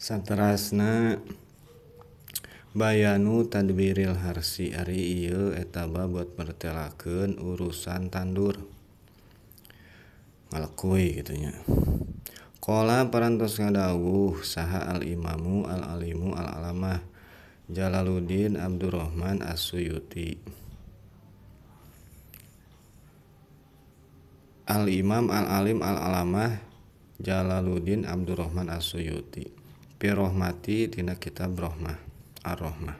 Saterasna bayanu tadbiril harsi ari ieu eta bab buat mertelakeun urusan tandur ngalekuy kitu nya. Qala parantos ngadawuh saha al-imamu al-alimu al-alamah Jalaluddin Abdurrahman As-Suyuti. Al-Imam Al-Alim Al-Alamah Jalaluddin Abdurrahman As-Suyuti fi rahmati dina kitab Rahmah Ar-Rahmah.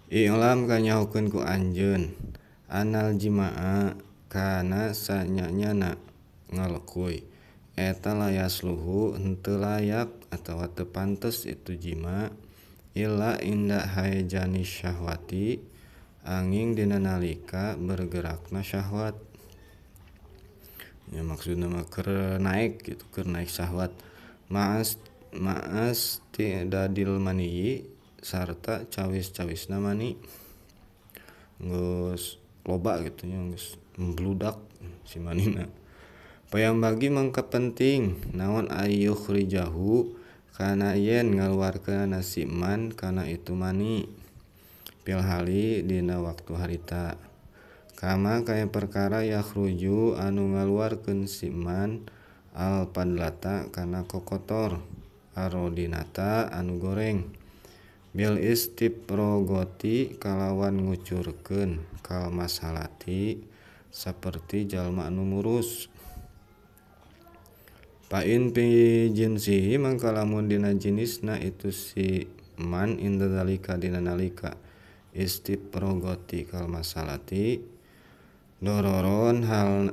I'lam kanyahokeun ku anjeun anal jimaa kana sanyanyana ngalekuy eta layasluhu henteu layak atawa teu pantes itu jima illa inda haijani syahwati angin dina nalika bergerakna syahwat. Ya maksudna mah keur naik gitu, keur naik syahwat ma'as ma'as tidadil maniyi sarta cawis-cawisna mani geus loba gitu nya, geus membludak si manina. Payang bagi mangka penting naon ayyukhrijahu kana yen ngaluarkeun si man kana itu mani fil hali dina waktu harita kama kaya perkara yakhruju anu ngaluarkeun si man al padlata kana kokotor arodinata anu goreng bil istiprogoti kalawan ngucurkeun kal masalati saperti jalma anu murus. Fa in fi jinsihi mangka lamun dina jinisna itu si man inda zalika dina nalika istiprogoti kal masalati dororon hal